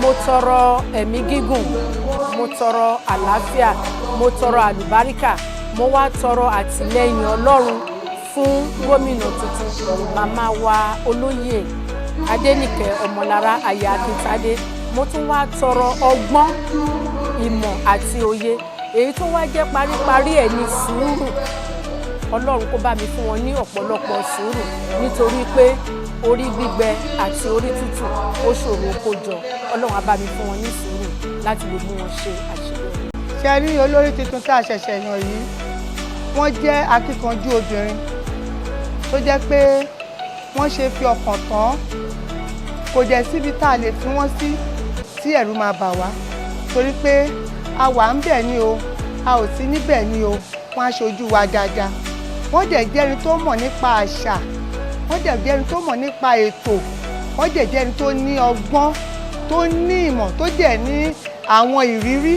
Mo tọrọ ẹ̀mí gígùn, mo tọrọ àlàáfíà, mo tọrọ àlùbáríkà, mo wá tọrọ àtìlẹ́yìn Ọlọ́run fún gómìnà tuntun, màmá wa, Olóyè Adénìkẹ́ Ọmọlára aya Akíntádé. Mo tún wá tọrọ ọgbọ́n, ìmọ̀ àti òye. Èyí tó wá jẹ́ paríparí ẹ̀ ní sùúrù. Ọlọ́run kó bá mi fún wọn ní ọ̀pọ̀lọpọ̀ sùúrù, nítorí pé orí gbígbẹ àti orí tútù, ó ṣòro kó jọ. Ọlọ́run á bá mi fún wọn ní sùúrù láti lè mú wọn ṣe àṣeyọrí. Ṣe rí olórí tuntun tá a ṣẹ̀ṣẹ̀ yàn yìí, wọ́n jẹ́ akíkanjú obìnrin tó jẹ́ pé wọ́n ṣe fi ọkàn tán. Kò jẹ́ síbi tá a lè fi wọ́n sí tí ẹ̀rù máa bà wá, torí pé a wà ń bẹ̀ ni o, a ò sí níbẹ̀ ni o, wọ́n á ṣojú wa dáadáa. Wọ́n dẹ̀ jẹ́ ẹni tó mọ̀ nípa àṣà, wọ́n dẹ̀ jẹ́ ẹni tó mọ̀ nípa ètò, wọ́n dẹ̀ jẹ́ ẹni tó ní ọgbọ́n, tó ní ìmọ̀, tó dẹ̀ ní àwọn ìrírí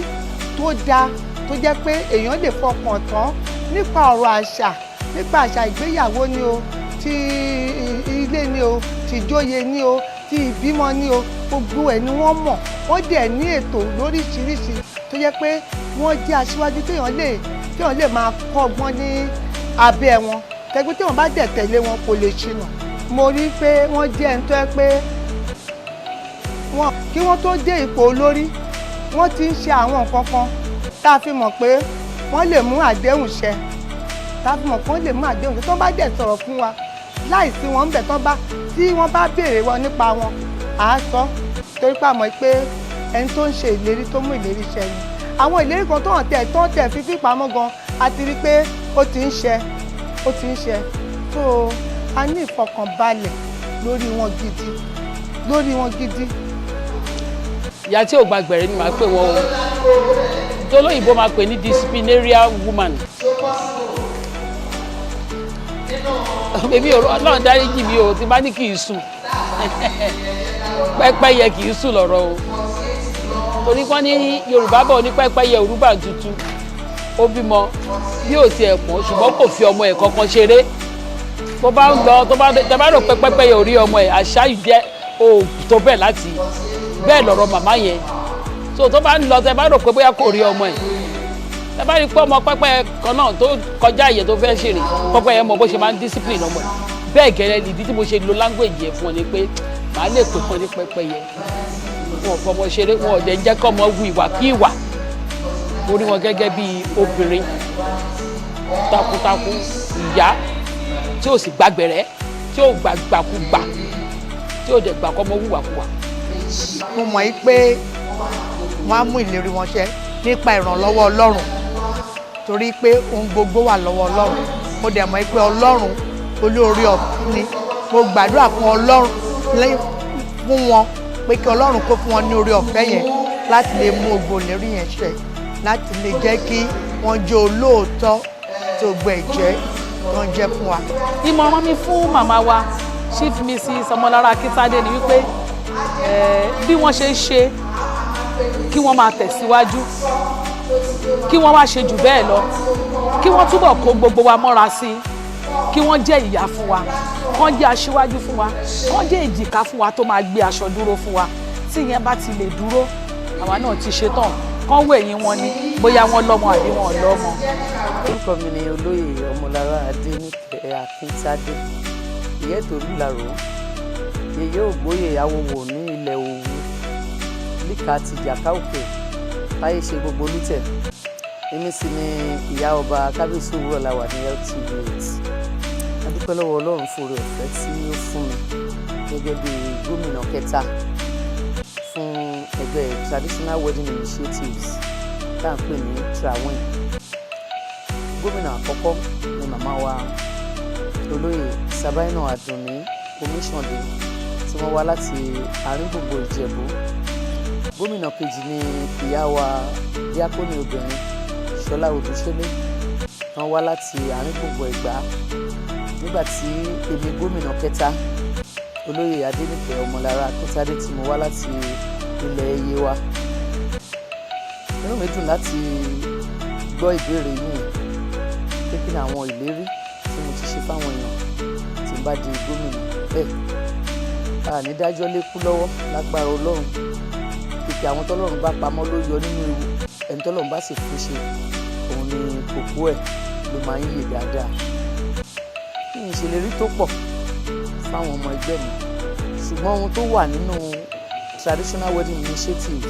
tó dáa, tó jẹ́ pé èèyàn lè fọkàn tán nípa ọ̀rọ̀ àṣà, nípa àṣà ìgbéyàwó ni o, ti ilé ni o, ti ìjòyè ni o, ti ìbímọ ni o, gbogbo ẹ̀ ni wọ́n mọ̀. Wọ́n dẹ̀ ní ètò lóríṣiríṣi tó jẹ́ pé wọ́n jẹ́ aṣíwájú téèyàn lè máa kọ́gbọ́n ní abẹ́ wọn, tẹ́gbẹ́ téèyàn bá dẹ̀ tẹ̀lé wọn, kò lè ṣìnà. Mo rí pé wọ́n jẹ́ ẹni tó yẹ pé wọ́n kí wọ́n tó dé ipò olórí, wọ́n ti ń ṣe àwọn nǹkan kan tá a fi mọ̀ pé wọ́n lè mú àdéhùn ṣẹ, tá a fi mọ̀ pé wọ́n lè mú àdéhùn ṣẹ. Tó bá dẹ̀ sọ̀rọ̀ fún wa, láìsí wọn ń bẹ̀ tán bá tí wọ́n bá béèrè wọn nípa wọn, à á sọ, torí pé a mọ̀ pé ẹni tó ń ṣe ìlérí, tó mú ìlérí ṣẹ ni. Àwọn ìlérí kan tó hàn tẹ̀ tó tẹ̀ fífi pamọ́ gan, a ti rí pé ó ti ń ṣẹ, ó ti ń ṣẹ. Tó a ní ìfọkànbalẹ̀ lórí wọn gidi, lórí wọn gidi. Ìyá tí ò gba gbẹ̀rẹ̀ ni màá pè wọ́n o, tolóyìnbó máa pè ní disciplinarian woman. Èmi ò, Ọlọ́run dáríjì mi o, tí bá ní kì í sùn, pẹ́pẹ́yẹ kì í sùn lọ́rọ̀ o, torí wọ́n ní Yorùbá bọ̀ ní pẹ́pẹ́yẹ òrùbà tuntun, ó bímọ bí ò tiẹ̀ pọ̀n, ṣùgbọ́n kò fi ọmọ ẹ̀ kankan ṣeré. Tó bá ń lọ, tó bá tẹ bá rò pé pẹ́pẹ́yẹ ò rí ọmọ ẹ̀, àṣà yìí o tó bẹ́ẹ̀ láti bẹ́ẹ̀ lọ̀rọ̀ màmá yẹn. So tó bá ń lọ, tẹ bá rò pé bóyá kò rí ọmọ ẹ̀, tẹ bá rí pé ọmọ pẹ́pẹ́ kan náà tó kọjá ìyẹn tó fẹ́ ṣèrè, pẹ́pẹ́yẹ mọ bó ṣe máa ń discipline ọmọ ẹ̀. Bẹ́ẹ̀ gẹ́lẹ́ nìdí tí mo ṣe lo language yẹn fún ọ ni pé màá lè pè fún ọ ní pẹ́pẹ́yẹ. Wọn ò fọmọ ṣeré, wọn ò dẹ̀ ń jẹ́ kọ́ ọmọ wu ìwà kí ìwà. Mo rí wọn gẹ́gẹ́ bí obìnrin takuntakun, ìyá tí ò sì gbàgbẹ̀rẹ́, tí ò gbàgbàkúgbà, tí ò dẹ̀ gbà kọ́ ọmọ wùwàkuwà. Mo mọ̀ yí pé wọ́n á mú ìlérí wọn ṣẹ nípa ìrànlọ́wọ́ Ọlọ́run, torí pé ohun gbogbo wà lọ́wọ́ Ọlọ́run. Mo dẹ̀ mọ̀ pé Ọlọ́run olóore ọ̀fẹ́ ni. Mo gbàdúrà fún Ọlọ́run fún wọn pé kí Ọlọ́run kó fún wọn ní oore ọ̀fẹ́ yẹn láti lè mú gbogbo ìlérí yẹn ṣẹ, láti lè jẹ́ kí wọ́n jẹ́ olóòótọ́ tó gbọ́ ẹ̀jẹ́ tó ń jẹ́ fún wa. Ìmọ̀ràn mi fún màmá wa, Chief Mrs Ọmọlára Akíntádé, ni wípé bí wọ́n ṣe ń ṣe, kí wọ́n máa tẹ̀síwájú, kí wọ́n wá ṣe jù bẹ́ẹ̀ lọ, kí wọ́n túbọ̀ kó gbogbo wa mọ́ra sí i, kí wọ́n jẹ́ ìyá fún wa, kán jẹ́ aṣíwájú fún wa, kán jẹ́ èjìká fún wa tó máa gbé aṣọ dúró fún wa. Tí ìyẹn bá ti lè dúró, àwa náà ti ṣe tán. Kán wò ẹ̀yìn wọn ni bóyá wọ́n lọ́mọ àbí wọn ò lọ́mọ. Orúkọ mi ni Olóyè Ọmọlára Adéníkẹ́ Akíntádé, Ìyẹ́tòlú Làró, yèyé ògbóyè awòwò ní ilẹ̀ Òwu, líka ti Jàká Òkè, táyé ṣe gbogbo olùtẹ̀. Èmi sì ni ìyá ọba Kábíyèsí Òwúrọ̀ la wà ní LTV 8. A dúpẹ́ lọ́wọ́ Ọlọ́run fún oore ọ̀fẹ́ tí ó fún mi gẹ́gẹ́ bí gómìnà kẹta fún ẹgbẹ́ Traditional Wedding Initiatives tá à ń pè ní TRAWIN. Gómìnà àkọ́kọ́ ni màmá wa, Olóyè Sabaina Àdùnní Omiṣàndé, tí wọ́n wá láti àárín gbùngbùn Ìjẹ̀bú. Gómìnà kejì ni ìyá wa, díákónì obìnrin Ṣọlá Odùṣẹlẹ, wọ́n wá láti àárín gbùngbùn Ẹ̀gbá, nígbà tí èmi, gómìnà kẹta, Olóyè Adéníkẹ́ Ọmọlára Akíntádé, tí mo wá láti ilẹ̀ Yewa. Inú mi dùn láti gbọ́ ìbéèrè yìí pé kí ni àwọn ìlérí tí mo ti ṣe fáwọn èèyàn tí n bá di gómìnà. Bẹ́ẹ̀ a ní dájọ́ lékú lọ́wọ́ lágbára Ọlọ́run. Àfi àwọn tọ́lọ́run bá pamọ́ ló yọ nínú ewu. Ẹni tọ́lọ́run bá sì fún ṣe, òun ni kòkó ẹ̀ ló máa ń yè dáadáa. Kí n ṣèlérí tó pọ̀ fáwọn ọmọ ẹgbẹ́ mi, ṣùgbọ́n ohun tó wà nínú traditional wedding initiative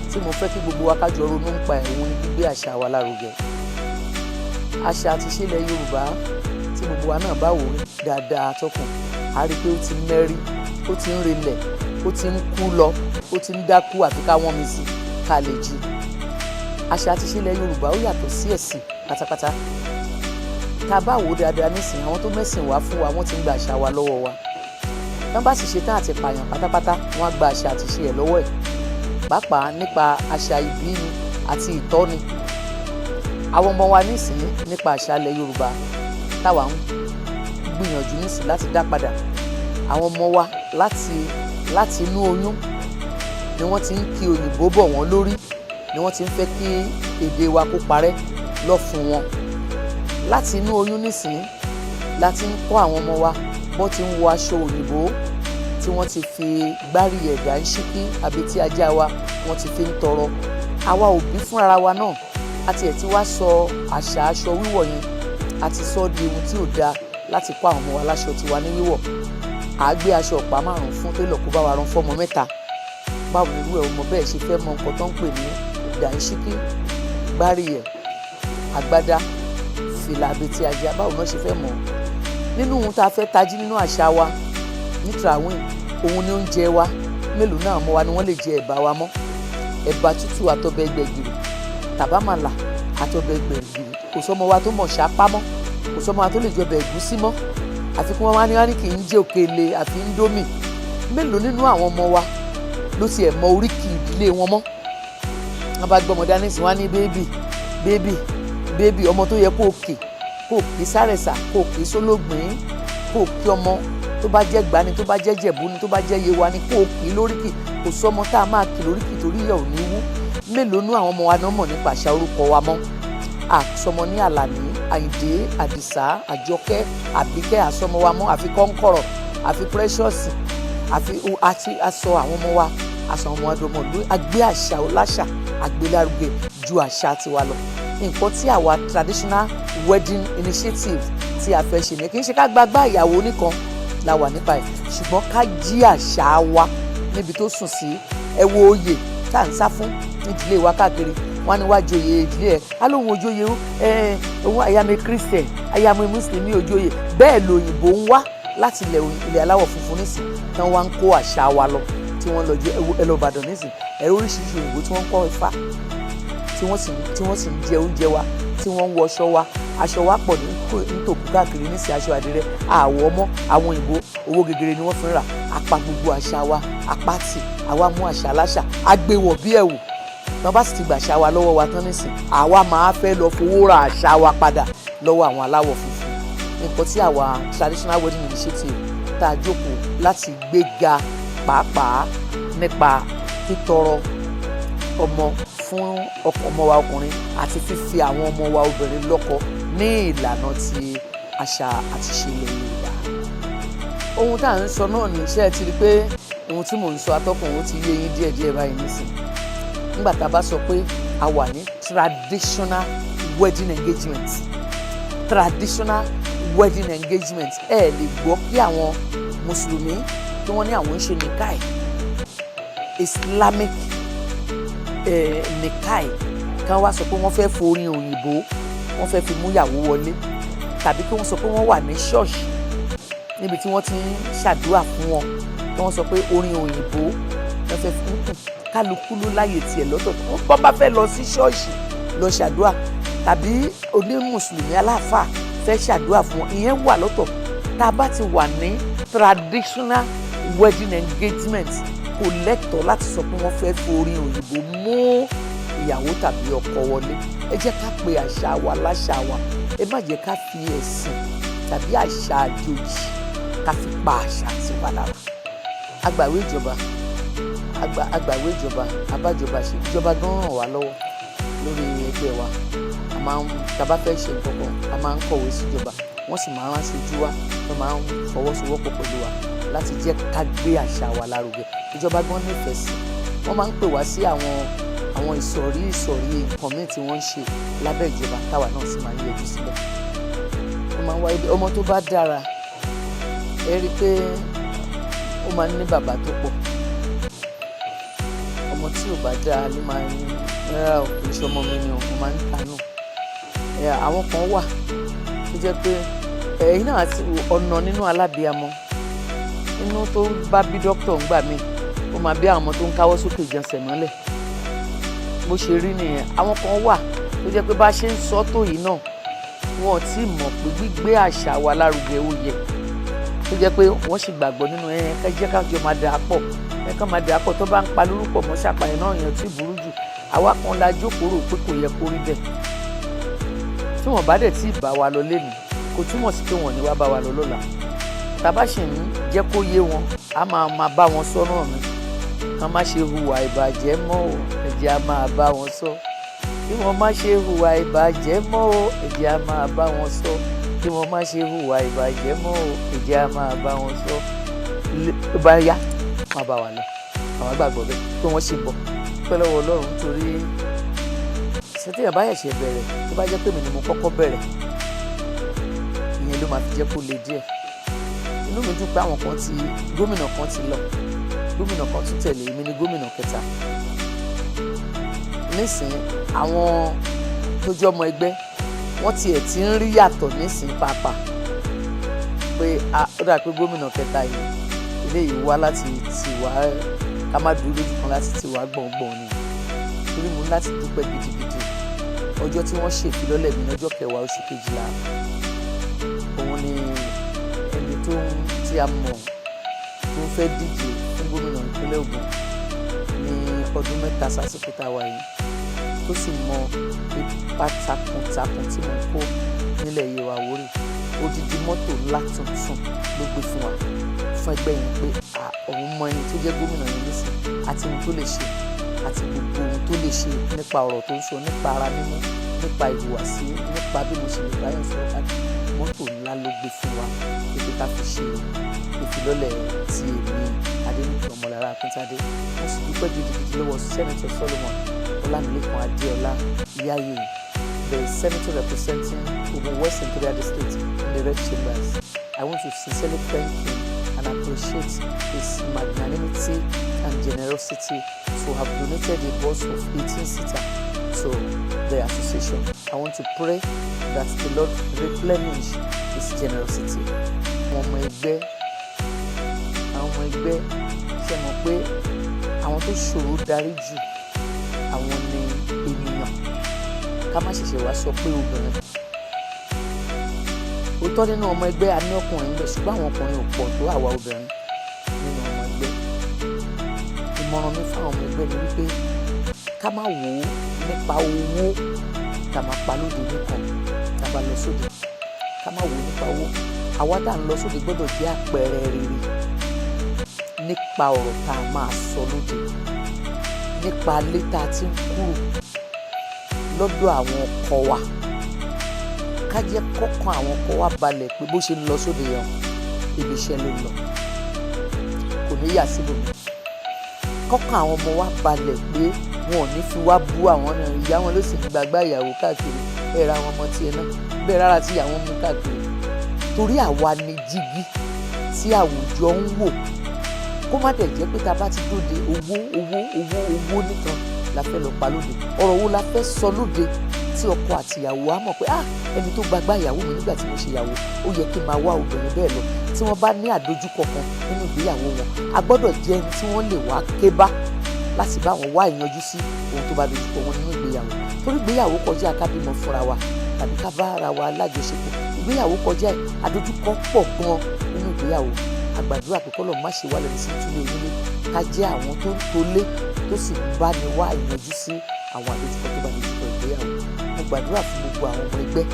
tí mo fẹ́ kí gbogbo wa ká jọ ronú nípa ẹ̀, òun ni gbígbé àṣà wa lárugẹ. Àṣà àti ìṣe ilẹ̀ Yorùbá, tí gbogbo wa náà bá wò ó dáadáa, tọkùn a rí i pé ó ti mẹ́rí, ó ti ń relẹ̀, ó ti ń kú lọ, ó ti ń dákú, àfi ká wọ́n mi sí ká lè jí. Àṣà àti ìṣe ilẹ̀ Yorùbá, ó yàtọ̀ sí ẹ̀sìn pátápátá. Tá a bá wò ó dáadáa nísìnyí, àwọn tó mẹ́sìn wá fún wa, wọ́n ti ń gba àṣà wa lọ́wọ́ wa. Tán bá sì ṣe tán àti pààyàn pátápátá, wọ́n á gba àṣà àti ìṣe ẹ̀ lọ́wọ́ ẹ̀, pàápàá nípa àṣà ìbíni àti ìtọ́ni àwọn ọmọ wa nísìnyí nípa àṣà ilẹ̀ Yorùbá táwa ń gbìyànjú nísìnyí láti dá padà. Àwọn ọmọ wa, láti inú oyún ni wọ́n ti ń kí òyìnbó bọ̀ wọ́n lórí, ni wọ́n ti ń fẹ́ kí èdè wa kó parẹ́ lọ́fun wọn. Láti inú oyún nísìnyí láti ń kọ́ àwọn ọmọ wa bó ti ń wọ aṣọ òyìnbó tí wọ́n ti fi gbárí ẹ̀dá ń ṣíkí àbí tí ajá wa wọ́n ti fi ń tọrọ. Àwa òbí fúnra wa náà, àti ẹ̀ tí wá sọ àṣà aṣọ wíwọ̀ yẹn, àti sọ di ohun tí ò dáa láti kọ́ àwọn ọmọ wa láṣọ tiwa ní wíwọ̀. À á gbé aṣọ ọ̀pá 5 fún télọ̀ kó bá wa rán fọ́mọ mẹ́ta. Báwo ni irú ẹ̀ ọmọ bẹ́ẹ̀ ṣe fẹ́ mọ nǹkan tó ń pè ní dàńṣíkí, gbáríyẹ̀, agbádá, fìlà àbètí ajá? Báwo náà ṣe fẹ́ mọ̀? Nínú ohun tá a fẹ́ tají nínú àṣà wa ní Trawin, òun ni oúnjẹ wa. Mélòó náà mọ́ wa ni wọ́n lè jẹ ẹ̀bà wa mọ́? Ẹ̀bà tútù àtọbẹ̀ gbẹ̀gìrì, tàbámàlà àtọbẹ̀ gbẹ̀gìrì. Kò sọ́mọ wa tó mọ̀ ṣápá mọ́, kò sọ́mọ wa tó lè jọbẹ̀ ẹ̀gúsí mọ́, àfi kí wọ́n wá ní wá ní kì í jẹ òkèlè àfi Indomie. Mélòó nínú àwọn ọmọ wa ló tiẹ̀ mọ oríkì ìdílé wọn mọ́? Wọ́n bá gbọ́mọ dání sí, wọn ní baby, baby, baby. Ọmọ tó yẹ kó kì sárẹ̀sà, kó kì sólógbìn, kó kí ọmọ tó bá jẹ́ gbani, tó bá jẹ́ jẹ̀bú ni, tó bá jẹ́ yewa ni, kó kì lóríkì. Kò sọmọ tá a máa kì lóríkì torí yẹ̀ ò ní wú. Mélòó nú àwọn ọmọ wa náà mọ̀ nípa àṣà orúkọ wa mọ́? Àsọmọ ní Àlàní, Àyìndé, Àdìsá, Àjọkẹ́, Àbíkẹ́, àsọmọ wa mọ́, àfi kọ́ńkọ̀rọ̀, àfi Precious, àfi àti aṣọ àwọn ọmọ wa. Aṣọ àwọn ọmọ wa dọmọ lórí agbé àṣà ọláṣà àgbélárugẹ ju àṣà tiwa lọ. Nǹkan tí àwa traditional wedding initiative tí a fẹ́ ṣe ni, kì í ṣe ká gbàgbá ìyàwó nìkan la wà nípa ẹ̀, ṣùgbọ́n ká jí àṣà wa níbi tó sùn sí. Ẹ wo oyè tá à ń sá fún nídìílé wa káàkiri. Wọn ní wá joyè ìdílé ẹ, á lóun ojóyè ẹ, òun àyàmí Christian, àyàmí Muslim ojóyè. Bẹ́ẹ̀ lòyìnbó ń wá láti ilẹ̀ aláwọ̀ funfun nísìn tán, wá ń kó àṣà wa lọ, tí wọ́n lọ jẹ. Ẹ lọ Ìbàdàn nísìn, ẹ̀rọ oríṣiríṣi òyìnbó tí wọ́n ń kọ́ Ifá, tí wọ́n sì ń jẹ oúnjẹ wa, tí wọ́n ń wọṣọ wa. Aṣọ wa pọ̀ ní nítòkú káàkiri nísìn. Aṣọ àdìrẹ àwọ̀ mọ́ àwọn òyìnbó, owó gegere ni wọ́n fi ń rà. Apá gbogbo àṣà wa apá tì, àwa mú àṣà aláṣà agbéwọ̀ bí ẹ̀wù. Tí wọ́n bá sì ti gbà àṣà wa lọ́wọ́ wa tán nísìn, àwa máa fẹ́ lọ fowó ra àṣà wa padà lọ́wọ́ àwọn aláwọ̀ funfun. Nǹkan tí àwa traditional wedding initiative tá a jókòó láti gbéga, pàápàá nípa títọrọ ọmọ fún ọmọ wa ọkùnrin àti fífi àwọn ọmọ wa obìnrin lọ́kọ ní ìlànà ti àṣà àti ìṣe ilẹ̀ Yorùbá. Ohun tá à ń sọ náà ní iṣẹ́ ti rí pé ohun tí mò ń sọ, atọ́kùn, ó ti yé yín díẹ̀díẹ̀ báyìí nísìn. Nígbà tá a bá sọ pé a wà ní traditional wedding engagement, traditional wedding engagement, ẹ lè gbọ́ kí àwọn mùsùlùmí tí wọ́n ní àwọn ń ṣe nikai, Islamic nikai, kan wá sọ pé wọ́n fẹ́ forin òyìnbó, wọ́n fẹ́ fi mú ìyàwó wọlé, tàbí kí wọ́n sọ pé wọ́n wà ní ṣọ́ọ̀ṣì níbi tí wọ́n ti ń ṣàdúrà fún wọn, kí wọ́n sọ pé orin òyìnbó wọ́n fẹ́ fún kálukú ló láyè tiẹ̀ lọ́tọ̀. Bọ́n bá fẹ́ lọ sí ṣọ́ọ̀ṣì lọ ṣàdúrà, tàbí onímùsùlùmí aláàfáà fẹ́ ṣàdúrà fún wọn, ìyẹn wà lọ́tọ̀. Tá a bá ti wà ní traditional wedding engagement, kò lẹ́tọ̀ọ́ láti sọ pé wọ́n fẹ́ forin òyìnbó mú ìyàwó tàbí ọkọ wọlé. Ẹ jẹ́ ká pe àṣà wa láṣà wa. Ẹ má jẹ́ ká fi ẹ̀sìn tàbí àṣà àjòjì ká fi pa àṣà tiwa lára. Agbàwé ìjọba, agbàwé ìjọba, abájọba ṣe, ìjọba gan ràn wá lọ́wọ́ lórí ẹgbẹ́ wa. A máa ń tá a bá fẹ́ ṣe nǹkan kan, a máa ń kọ̀wé síjọba, wọ́n sì máa ń ránṣojú wa, wọ́n máa ń fọwọ́sowọ́pọ̀ pẹ̀lú wa láti jẹ́ ká gbé àṣà wa lárugẹ. Ìjọba gan nífẹ̀ẹ́ sí. Wọ́n máa ń pè wá sí àwọn ìsọ̀rí ìsọ̀rí nǹkan míì tí wọ́n ń ṣe lábẹ́ ìjọba, táwa náà sì máa ń yọjú síbẹ̀. Ó máa ń wáyé. Ọmọ tó bá dára, ẹ rí i pé ó máa ń ní bàbá tó pọ̀. Ọmọ tí ò bá dáa ló máa ń rárá o, kì í ṣe ọmọ mi ni o, mo máa ń tanú ẹ. Àwọn kan wà tó jẹ́ pé ẹ̀yin náà àti ọ̀nà nínú alábìíamọ inú tó bá bí dókítà ń gbà mí, ó máa bí àwọn ọmọ tó ń káwọ́ sókè jẹsẹ̀ mọ́lẹ̀. Bó ṣe rí nìyẹn. Àwọn kan wà tó jẹ́ pé bá ṣe ń sọ tó yìí náà, wọn ò tí ì mọ̀ pé gbígbé àṣà wa lárugẹ ó yẹ, tó jẹ́ pé wọ́n sì gbàgbọ́ nínú ẹ ẹ jẹ́ ká jọ máa dà á pọ̀, ẹ kàn máa dà á pọ̀, tó bá ń pa lórúkọ mọ́ ṣàpàyàn náà yẹn tí burú jù. Àwa kan la jókòó rò pé kò yẹ kó rí bẹ́ẹ̀. Tí wọ́n bá dẹ̀ tí ì bá wa lọ lénìí, kò túmọ̀ sí pé wọ́n ní wá bá wa lọ lọ́la. Tàbá sì ń jẹ́ kó yé wọn, a máa máa bá wọn sọ náà ni. Kán má ṣe hùwà ìbàjẹ́ mọ́ o, ẹ jẹ́ a máa bá wọn sọ. Kí wọ́n má ṣe hùwà ìbàjẹ́ mọ́ o, ẹ jẹ́ a máa bá wọn sọ. Kí wọ́n má ṣe hùwà ìbàjẹ́ mọ́ o, ẹ jẹ́ a máa bá wọn sọ. Ó bá yá, má bá wa lọ. Àwọn gbàgbọ́ bẹ́ẹ̀ pé wọ́n ṣì ń bọ̀. Pẹ́ lọ́wọ́ Ọlọ́run, torí ṣé téèyàn bá ṣẹ̀ṣẹ̀ bẹ̀rẹ̀, tó bá jẹ́ pé mi ni mo kọ́kọ́ bẹ̀rẹ̀, ìyẹn ló máa fi jẹ́ kó le díẹ̀. Inú mi dùn pé àwọn kan ti, gómìnà kan ti lọ, gómìnà kan tún tẹ̀lé, èmi ni gómìnà kẹta nísìnyí. Àwọn tó jẹ́ ọmọ ẹgbẹ́, wọ́n tiẹ̀ ti ń rí yàtọ̀ nísìnyí pàápàá pé ó dà pé gómìnà kẹta yìí, eléyìí wá láti tì wá ká má dúró lójú kan, láti tì wá gbọ̀ngbọ̀n ni. Torí mo ní láti dúpẹ́ gidigidi. Ọjọ́ tí wọ́n ṣèfilọ́lẹ̀ mi ní ọjọ́ 10 oṣù 12, òun ni ẹni tó ń tí a mọ̀ tó ń fẹ́ díje fún gómìnà ìpínlẹ̀ Ògùn ní ọdún 3 sásìkò tá a wà yìí, tó sì mọ ipa takuntakun tí mo kó nílẹ̀ Yewa Àwórì, odidi mọ́tò ńlá tuntun ló gbé fún wa, fún ẹgbẹ́ yẹn, pé òun mọ ẹni tó jẹ́ gómìnà yẹn nísìn, àti ohun tó lè ṣe, àti gbogbo ohun tó lè ṣe nípa ọ̀rọ̀ tó ń sọ, nípa ara mímú, nípa ìhùwàsí, nípa bí mo ṣe lè báyọ̀ sọ̀rọ̀ káàkiri. Mọ́tò ńlá ló gbé fún wa pé ká fi ṣe ìfilọ́lẹ̀ ti èmi, Adéníkẹ́ Ọmọlára Akíntádé. Mo sì dúpẹ́ gidigidi lọ́wọ́ Senator Solomon Ọlámilékan Adéọlá Yayi, the senator representing Ogun West Senatorial District in the Red Chambers. I want to sincerely thank him and appreciate his magnanimity and generosity to have donated a bus of 18-seater to the association. I want to pray that the Lord replenish his generosity. Àwọn ọmọ ẹgbẹ́, ṣe mọ̀ pé àwọn tó ṣòro darí jù, àwọn ni ènìyàn, ká má ṣẹ̀ṣẹ̀ wá sọ pé obìnrin. Òótọ́, nínú ọmọ ẹgbẹ́, a ní ọkùnrin ń bẹ, ṣùgbọ́n àwọn ọkùnrin ò pọ̀ tó àwa obìnrin nínú ọmọ ẹgbẹ́. Ìmọ̀ràn mi fún àwọn ọmọ ẹgbẹ́ ni wípé ká má wò ó nípa owó tá a máa pa lóde nìkan tá a bá lọ sóde. Ká má wò ó nípa owó. Àwa tá à ń lọ sóde gbọ́dọ̀ jẹ́ àpẹẹrẹ rere nípa ọ̀rọ̀ tá a máa sọ lóde, nípa ilé tá a ti ń kúrò lọ́dọ̀ àwọn ọkọ wa. Ká jẹ́ kọ́kàn àwọn ọkọ wa balẹ̀ pé bó ṣe ń lọ sóde yẹn, ibi iṣẹ́ ló ń lọ, kò ní yà síbòmí. Kọ́kàn àwọn ọmọ wa balẹ̀ pé wọn ò ní fi wá bú àwọn náà. Ìyá wọn ló sì ń gbàgbá ìyàwó káàkiri bẹ́ẹ̀ ra àwọn ọmọ tiẹ̀ náà bẹ́ẹ̀ rárá tí ìyàwó mú káàkiri, torí àwa ni jígí tí àwùjọ ń wò. Kó má dẹ̀ jẹ́ pé tá a bá ti dóde, owó, owó, owó, owó nìkan la fẹ́ lọ pa lóde. Ọ̀rọ̀ wo la fẹ́ sọ lóde tí ọkọ àti ìyàwó á mọ̀ pé, ah, ẹni tó gbàgbá ìyàwó mi nígbà tí mo ṣe ìyàwó, ó yẹ kí n máa wá obìnrin bẹ́ẹ̀ lọ? Tí wọ́n bá ní àdójúkọ kan nínú ìgbéyàwó wọn, a gbọ́dọ̀ jẹ́ ẹni tí wọ́n lè wá ké bá láti bá wọn wá ìyanjú sí ohun tó bá dojúkọ wọn nínú ìgbéyàwó, torí ìgbéyàwó kọjá ká bímọ fúnra wa tàbí ká bá ara wa lájọṣepọ̀. Ìgbéyàwó kọjá ẹ̀. Àdójúkọ pọ̀ gan nínú ìgbéyàwó. A gbàdúrà pé kọ́lọ̀ má ṣe wá lẹ́nu sí túlé onílé, ká jẹ́ àwọn tó ń tolé, tó sì ń bá ní wá ìyanjú sí àwọn àdójúkọ tó bá dojúkọ ìgbéyàwó. Mo gbàdúrà fún gbogbo àwọn ọmọ ẹgbẹ́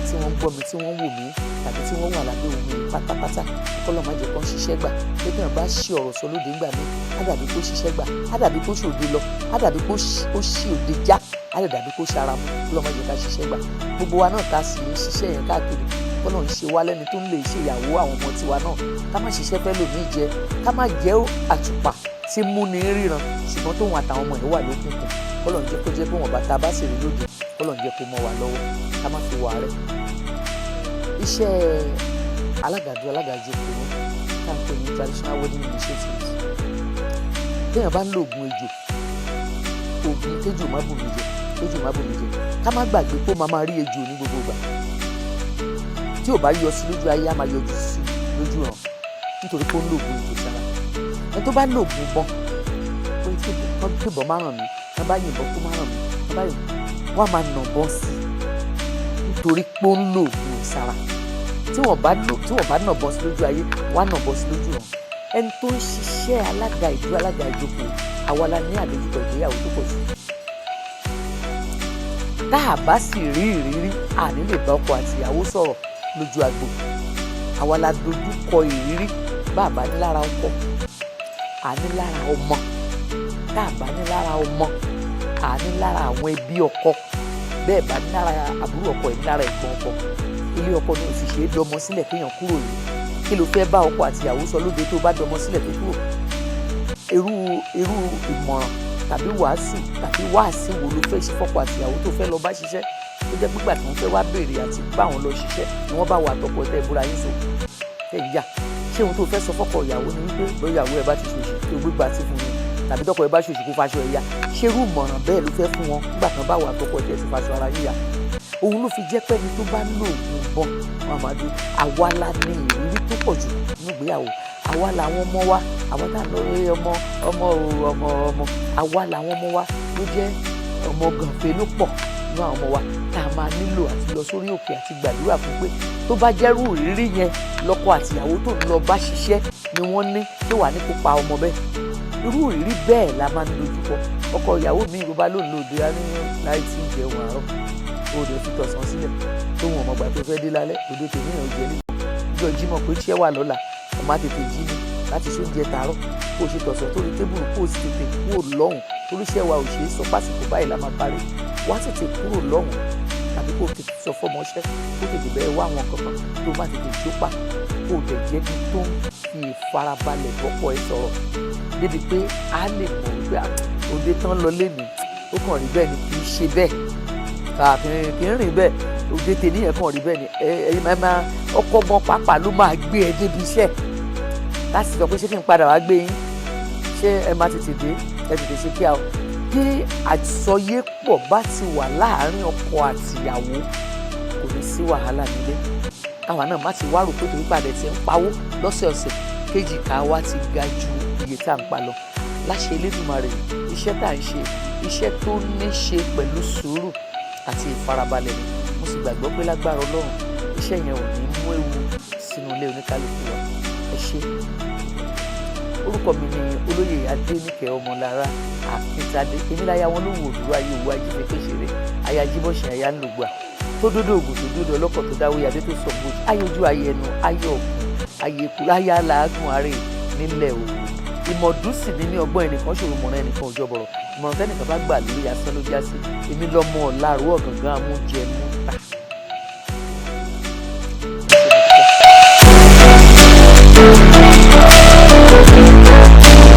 tí wọ́n ń gbọ́ mi, tí wọ́n ń wò mí, tàbí tí wọ́n wà lábẹ́ òun mi pátápátá. Kọ́lọ̀ má jẹ́ kó ń ṣiṣẹ́ gbà pé kí wọ́n bá ṣí ọ̀rọ̀ sọ lóde ńgbà mí, á dàbí kó ṣiṣẹ́ gbà, á dàbí kó ṣòde lọ, á dàbí kó ṣí òde já, á lè dàbí kó ṣara mú. Kọ́lọ̀ má jẹ́ ká ṣiṣẹ́ gbà. Gbogbo wa náà ká sì ń ṣiṣẹ́ yẹn káàkiri, kọ́lọ̀ ń ṣe wá lẹ́ni tó ń lè ṣe ìyàwó àwọn ọmọ tiwa náà. Ká má ṣiṣẹ́ fẹ́ lòmíì jẹ, ká má jẹ́ àtùpà. tí múni ríran, ṣùgbọ́n tóun àtàwọn ọmọ ẹ̀ wà lókùnkùn. Kọ́lọ̀ ń jẹ́ kó jẹ́ pé wọ́n bá ta bá sì rí lóde, kọ́lọ̀ ń jẹ́ kó mọ́ wa lọ́wọ́, ká má fi wà rẹ̀. Iṣẹ́ alágàdo alágàjókòó tá à ń pè ní traditional wedding initiatives, téèyàn bá ń lo oògùn ejò, oògùn kéjò má bù mí jẹ, kéjò má bù mí jẹ, ká má gbàgbé pé ó máa máa rí ejò ní gbogbo ìgbà. Tí ò bá yọ sí lójú ayé, á máa yọjú sí lójú ràn, nítorí pé ó ń lo oògùn ejò sára. Ẹni tó bá lo oògùn bọ́n pé kíbọn má ràn mí, wọ́n bá yìnbọn kó má ràn mí, wọ́n bá yìnbọn, wọ́n á máa nà bọ́n sí i, nítorí pé ó ń lo oògùn sára. Tí wọ́n bá nà bọ́n sí lójú ayé, wọ́n á nà bọ́n sí lójú ràn. Ẹni tó ń ṣiṣẹ́ alága ìdúró, alága ìjókòó, àwa la ní àdójúkọ ìgbéyàwó tó pọ̀ jù. Tá a bá sì rí ìrírí, àní lè bá ọkọ àti ìyàwó sọ̀rọ̀ lójú agbo. Àwa la dojúkọ ìrírí. Bá a bá ní lára ọkọ, àní lára ọmọ. Tá a bá ní lára ọmọ, àní lára àwọn ẹbí ọkọ. Bẹ́ẹ̀ bá ní lára àbúrò ọkọ ẹ̀, ní lára ẹ̀gbọ́n ọkọ. Ilé ọkọ náà sì ṣe é dọmọ sílẹ̀ kéèyàn kúrò yìí. Kí ló fẹ́ bá ọkọ àti ìyàwó sọ lóde tó bá dọmọ sílẹ̀ tó kúrò? Irú ìmọ̀ràn tàbí wàásù tàbí wáàsí wo ló fẹ́ ṣe fọ́kọ àti ìyàwó tó fẹ́ lọ bá ṣiṣẹ́, tó jẹ́ pígbà tí wọ́n fẹ́ wá béèrè àti bá wọn lọ ṣiṣẹ́ ni wọ́n bá wà tọkọ tẹ́ ìbúra yín so tẹ́ ń jà? Ṣé ohun tó fẹ́ sọ fọ́kọ ìyàwó ni wípé lóyàwó ẹ bá ti ṣòṣì kí o gbégbá sí fún mi, tàbí tọkọ ẹ bá ṣòṣì kó faṣọ ẹ ya? Ṣé irú ìmọ̀ràn bẹ́ẹ̀ ló fẹ́ fún wọn nígbà tán bá wà tọkọ tẹ́ ti faṣọ ara yíya? Òun ló fi jẹ́ pé ẹni tó bá lò òògùn bọ́n wọn máa dún. Àwa la ní ìrírí tó pọ̀ jù nínú ìgbéyàwó. Àwa làwọn ọmọ wa, àwọn tá à ń lọ rí ọmọ ọmọ o, ọmọ ọmọ, àwa làwọn ọmọ wa ló jẹ́ ọmọ gànfẹ́ ló pọ̀ nínú àwọn ọmọ wa tá a máa nílò àti lọ sórí òkè àti gbàdúrà fún, pé tó bá jẹ́rú ìrírí yẹn lọ́kọ àtìyàwó tó ń lọ bá ṣiṣẹ́ ni wọ́n ní tó wà ní kópa ọmọ bẹ́ẹ̀. Irú ìrírí bẹ́ẹ̀ la máa ń dojúkọ. Ọkọ ìyàwó mi bó bá lóun lòdì á ní láì tí ì jẹun àárọ̀, ó lè fi tọ̀sán sílẹ̀ tó wọn ọmọgbà tó fẹ́ dé lálẹ́. Òde tèmi náà jẹ́ nígbà ọjọ́ Jímọ̀ pé iṣẹ́ wà lọ́la, ó máa tètè jí ni láti ṣe oúnjẹ tàárọ̀, kó o ṣe tọ̀sán torí tébùrù, kó o sì tètè kúrò lọ́hùn, torí iṣẹ́ wa ò ṣe é sọ pásìkò báyìí la máa parí. Wá tètè kúrò lọ́hùn, tàbí kó o tètè sọ fọmọṣẹ́ kó tètè bẹ́ẹ̀ wá àwọn kankan tó bá tètè jópa, kó o dẹ̀ jẹ́ bí tó ń fi ìfarabalẹ̀ bọ́kọ ẹ sọ̀rọ̀ débi pé a lè mọ̀ wípé òde tán lọ lénìí, ó kàn rí bẹ́ẹ̀ ni, kì í ṣe bẹ́ẹ̀, kì í rìn bẹ́ẹ̀, òde tèmi yẹn kàn rí bẹ́ẹ̀ ni. Ẹ máa ọkọ gan pàápàá ló máa gbé ẹ débi iṣẹ́ láti sọ pé ṣé kí n padà wá gbé yín, ṣé ẹ máa tètè dé, ẹ tètè ṣe kí a kí. Àsọyépọ̀ bá ti wà láàárín ọkọ àtìyàwó, kò ní sí wàhálà nílé. Káwa náà má ti wá rò pé torí pàdé ti ń pawó lọ́sẹ̀ọ̀sẹ̀ kejì ká wá ti ga ju iye tá à ń pa lọ. Láṣẹ Elédùmarè, iṣẹ́ tá à ń ṣe, iṣẹ́ tó ní ṣe pẹ̀lú sùúrù àti ìfarabalẹ̀ ni. Mo sì gbàgbọ́ pé lágbára Ọlọ́run, iṣẹ́ yẹn ò ní mú ewu sínú ilé oníkálukú wa. Ẹ ṣé. Orúkọ mi ni Olóyè Adéníkẹ́ Ọmọlára Akíntadé. Èmi láya wọn ló wò dúró ayé òwú ajínigbé kéṣeré, aya jíbọ̀ṣẹ̀, aya ńlògbà tó dódó ògùn, tó dódó ọlọ́kọ̀, tó dáwó yadé, tó sọ gbòòjì ayé ojú ayé ẹnu ayé ọ̀gbun ayé eku láyà làágùn àárẹ̀ nílẹ̀ òwò. Ìmọ̀dún sì ní ní ọgbọ́n ẹnìkan ṣòro, mọ̀ràn ẹnìkan òjò bọ̀rọ̀. Ìmọ̀ràn tẹ́nìkan bá gbà lórí asán ló já sí. Èmi lọ́mọ ọ̀làrú ọ̀gàngán amújẹmú.